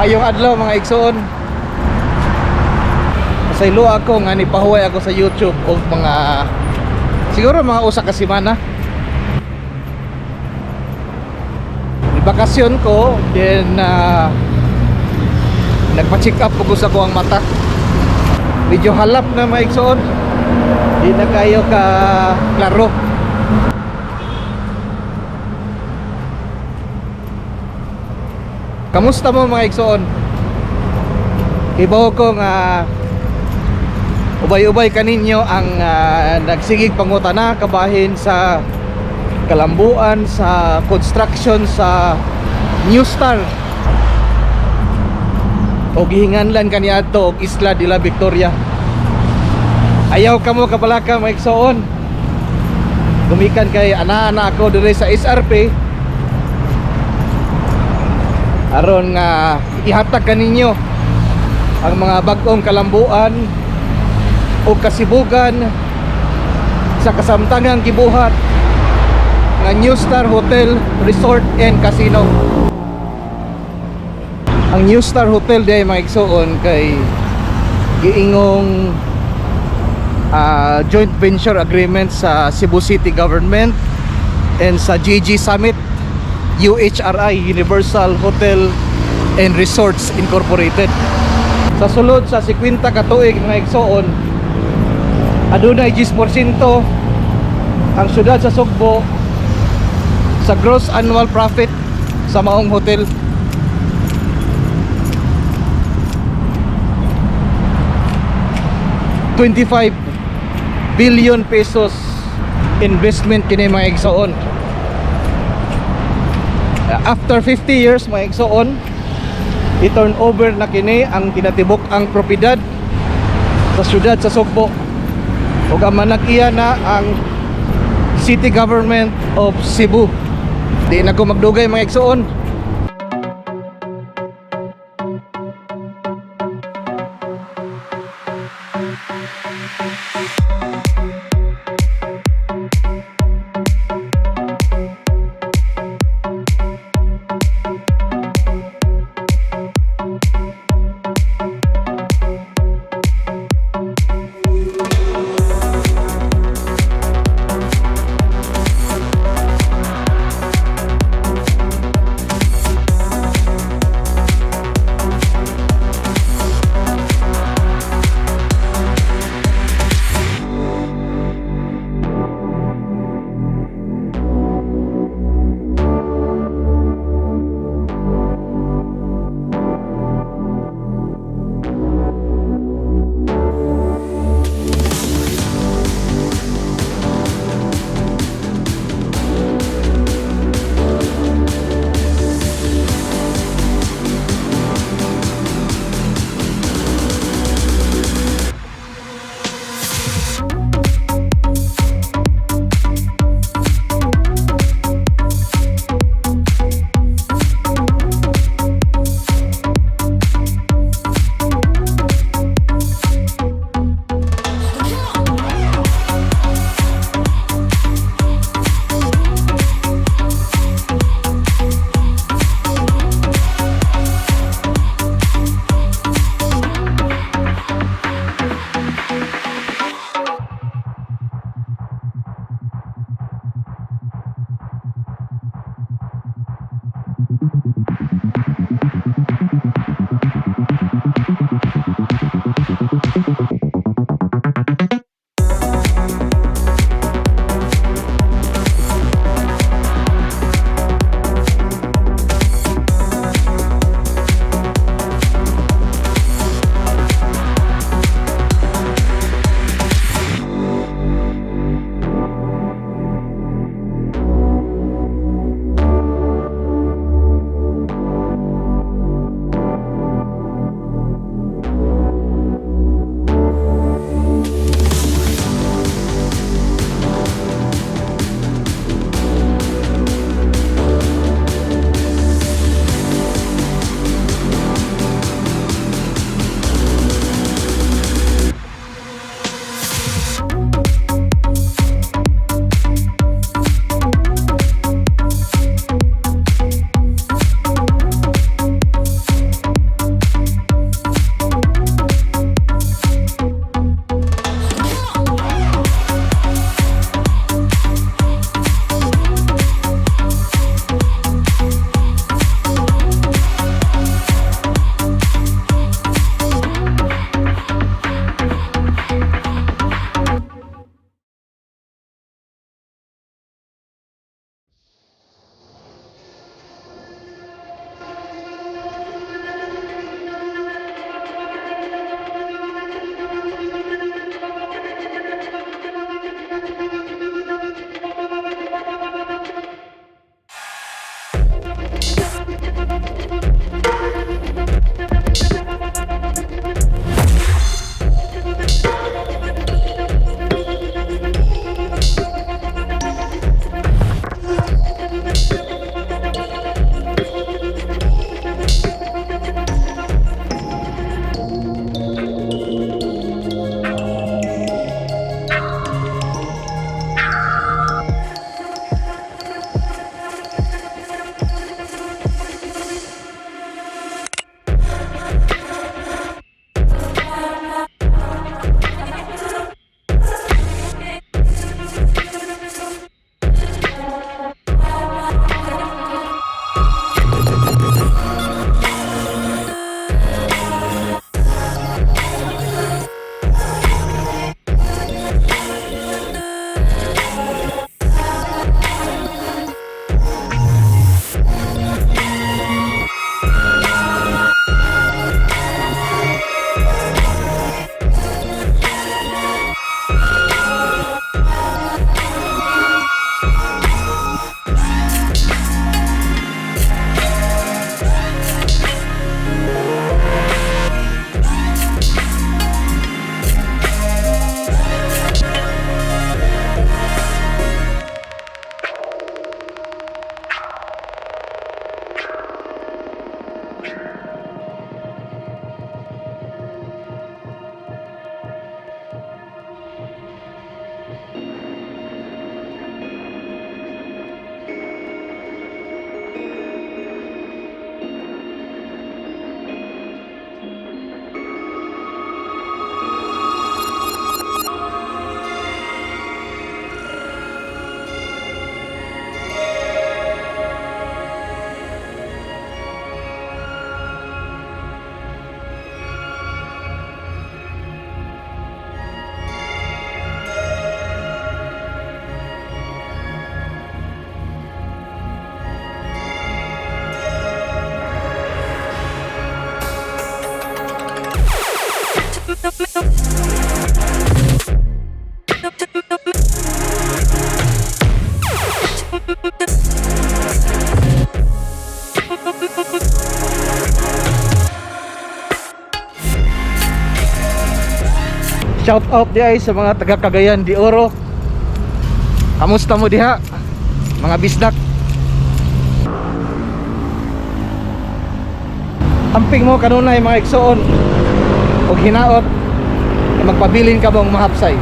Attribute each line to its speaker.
Speaker 1: Maayong adlaw, mga igsoon. Pasaylo ako nga nipahuway ako sa YouTube og mga siguro mga usa ka semana. Bakasyon ko, then nagpa-check up ko sa ang mata. Medyo halap na, mga igsoon. Di na kayo ka klaro. Kamusta mo, mga igsoon? Ibaw ko nga ubay-ubay kaninyo ang nagsigig pangutana kabahin sa kalambuan sa construction sa New Star o gihinganlan kaniadto og Isla de la Victoria. Ayaw kamo kabalaka, mga igsoon. Gumikan kay ana-ana ako dire sa SRP aron nga ihatag kaninyo ang mga bag-ong kalambuan o kasibugan sa kasamtangang gibuhat nga New Star Hotel, Resort and Casino. Ang New Star Hotel diay, mga igsoon, kay giingong joint venture agreement sa Cebu City Government and sa GG Summit UHRI, Universal Hotel and Resorts Incorporated. Sa sulod sa 50 ka tuig, mga igsoon, adunay 10% ang syudad sa Sugbo sa gross annual profit sa maong hotel. ₱25 billion investment kini, mga igsoon. After 50 years, mga igsoon, i-turn over na kini ang kinatibuk ang propiedad sa syudad sa Sugbo. Ug ang manag-iya na ang City Government of Cebu. Di na ko magdugay, mga igsoon. Shout out diay sa mga taga Cagayan de Oro. Kamusta mo diha, mga bisdak? Amping mo kanunay, mga igsoon, og hinaot magpabilin ka mong mahapsay.